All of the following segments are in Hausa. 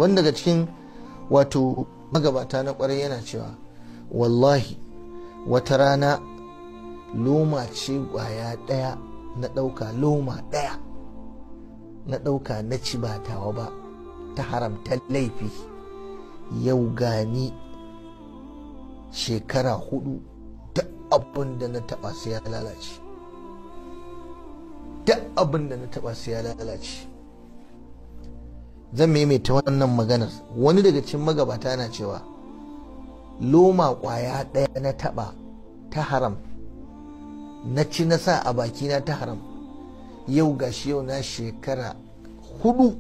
Wanda daga cikin wato magabata na kwarai yana cewa wallahi wata rana loma ce kwaya ɗaya na ɗauka, loma ɗaya na ɗauka na ci ba tawa ba, ta haramta laifi. Yau gani shekara 4 duk abin da na taɓa sai ya lalace, duk abin da na taɓa sai ya lalace. Zan maimaita wannan maganar. Wani daga cikin magabata yana cewa loma kwaya ɗaya na taɓa ta haram, na ci na sa a bakina ta haram, yau gashi yau na shekara 4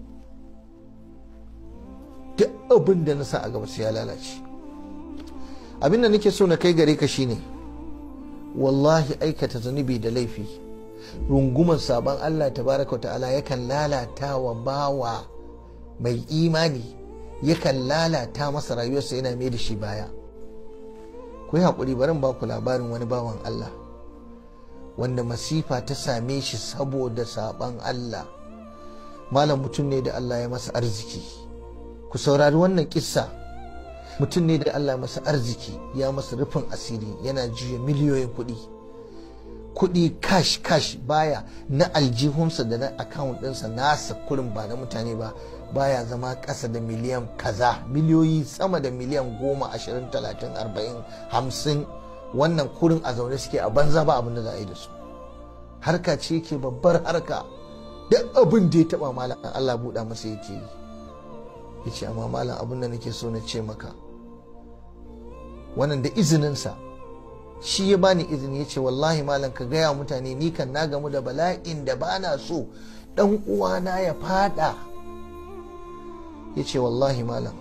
duk abin da na sa a gaba sai ya lalace. Abin da nake so na kai gare ka shine, wallahi aikata zunubi da laifi, rungumar sabon Allah tabaraka wa ta'ala yakan lalata wa bawa mai imani, yakan lalata masa rayuwarsa, yana mai da shi baya. Ku yi haƙuri, bari ba ku labarin wani bawan Allah wanda masifa ta same shi saboda saban Allah. Malam mutum ne da Allah ya masa arziki. Ku saurari wannan kissa. Mutum ne da Allah ya masa arziki, ya masa rufin asiri, yana juya miliyoyin kuɗi. Kuɗi cash cash, baya na aljihunsa da na account ɗinsa nasa kurin, ba na mutane ba, baya zama ƙasa da miliyan kaza, miliyoyi sama da miliyan 10, 20, 30, 40, 50. Wannan kurin a zaune suke a banza, ba abin da za a yi da su. Harka ce yake, babbar harka. Duk abin da ya taba malam Allah buɗa masa yake yi. Yace amma malam abin da nake so na ce maka, wannan da izininsa shi ya bani izini, ya ce wallahi malam ka gaya mutane ni kan na gamu da bala'in da bana so dan uwana ya fada. Ya ce wallahi malam